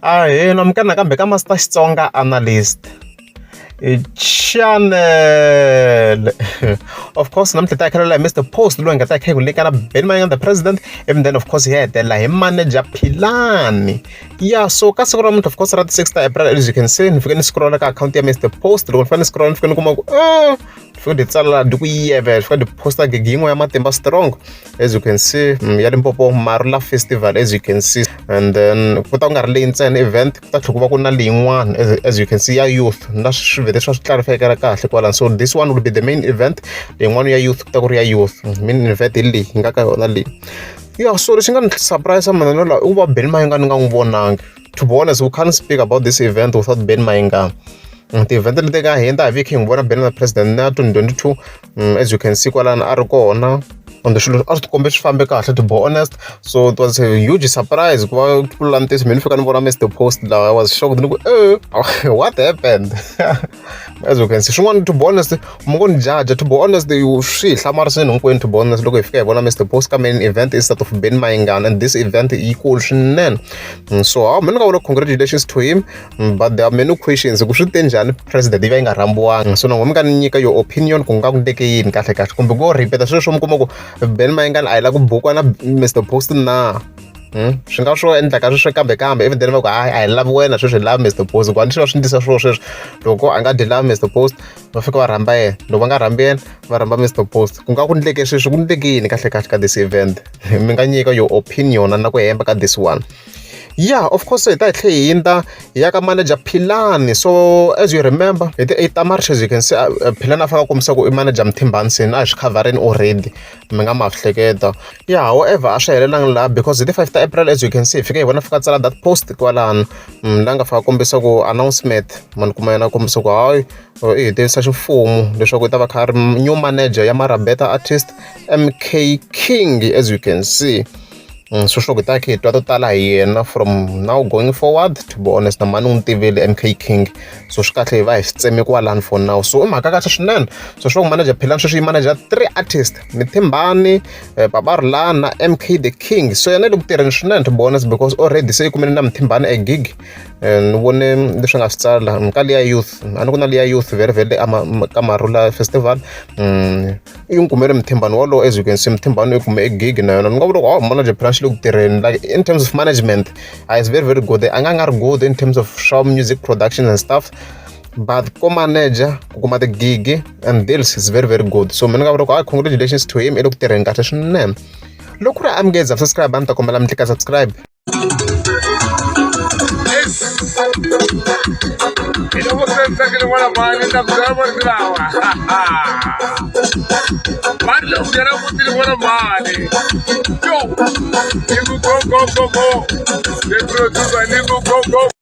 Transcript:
Ahee namukela nakambe ka Master Xitsonga Analyst channel. Of course namuntlha ta khalela hi Mr Post loyi nga ta kha hi ku nyika na Benny Mayengani the president, and then of course hi ya hetelela hi manager Philani. Yeah, so ka siku ra namuntlha, of course, ra ti 6 ta April, as you can see, ni fike ni scrolla ka akhawunti ya Mr Post. Loko ni fane ni scrolla, ni fike ni kuma ku ni fike ni tsala di ku yeve, ni fike ni posta gig yin'we ya matimba strong, as you can see, ya Limpopo Marula Festival, as you can see. And then ku ta ku nga ri leyi ntsena event, ku ta tlhela ku va ku na leyin'wana, as you can see, ya youth na swi vhete swa swi clarify kahle kwalano. So this one will be the main event, leyin'wana ya youth ku ta ku ri ya youth. Main event hi leyi hi nga ka yona leyi. Yeah, so lexi nga ni surprise mina no la i ku va Benny Mayengani ni nga n'wi vonangi. To be honest, we can't speak about this event without Benny Mayengani. Ti-event leti nga hundza hi vhiki hi n'wi vona Benny na president na 2022, as you can see kwalano a ri kona, and swilo a swi tikombe swi fambe kahle, to be honest. So it was a huge surprise ku va ku lula ntiyiso mina ni fika ni vona Mr Post laha. I was shocked, ni ku what happened? As you can see, swin'wana, to be honest, mi ngo ni judge, to be honest, swi hi hlamarisini hinkwenu, to be honest, loko hi fika hi vona Mr Post ka main event instead of Benny Mayengani, and this event yikulu swinene. So ha mina ni nga vula congratulations to him, but there are many questions ku swi te njhani president yi va yi nga rhambiwanga. So na mi nga ni nyika your opinion ku nga ku ndleke yini kahle kahle, kumbe ku repeat sweswo mi kuma ku Benny Mayengani a hi la ku bukiwa na Mr Post na. Swi nga swo endlaka sweswo, kambe kambe even then va ku hayi, a hi lavi wena sweswi, hi lava Mr Post. Ku a ni swi va swi ndlisa swona sweswo, loko a nga dyi lavi Mr Post, va fika va rhamba yena, loko va nga rhambi yena, va rhamba Mr Post. Ku nga ku ndleke sweswi, ku ndleke yini kahle kahle ka this event? Mi nga nyika your opinion na ku hemba ka this one. Yeah, of course, hi ta hi tlhe hi hindza hi ya ka manager Philani. So as you remember, hi ti 8 ta March, as you can see, Philani a fika a kombisa ku i manager Mthimbani a hi swi khavharini already, mi nga ma hleketa. Yeah, however, a swi helelangi laha, because hi ti 5 ta April, as you can see, hi fike hi vona fika tsala that post kwalano, la nga fika a kombisa ku announcement mani kuma yena kombisa ku hayi, i hetelisa ximfumo leswaku i ta va kha a ri new manager ya Marabeta artist MK King, as you can see. So sure ku ta kha hi twa to tala hi yena from now going forward. To be honest, na mani n'wi tivile MK King, so swi kahle hi va hi swi tseme kwalano for now. So i mhaka kahle swinene. So sure ku manager Philani sweswi yi manager three artist, Mthimbani, Papa Rhulani na MK the King. So yena i le ku tirheni swinene, to be honest, because already se yi kumile na Mthimbani a gig. Ni vone leswi nga swi tsala ka liya youth, a ni ku na liya youth very very ka Marula Festival, i n'wi kumele Mthimbani wolowo. As you can see, Mthimbani i kume e gig na yona. Ni nga vula ku oh, manager Philani xi le ku tirheni, like in terms of management, is very very good. A nga ri good in terms of show music production and stuff, but ko manager ku kuma ti-gig and deals is very very good. So mina ni nga vula ku ah, congratulations to him, i le ku tirheni kahle swinene. Loko ku ri a mi nge za subscribe, a ni ta kombela mi tlika subscribe. Hiloko se ni tsakile n'wana mhani, ni ta ku byela marito lawa va ri loko yena mutini n'wana mhani yo ni ku go go go go, the producer ni ku go go.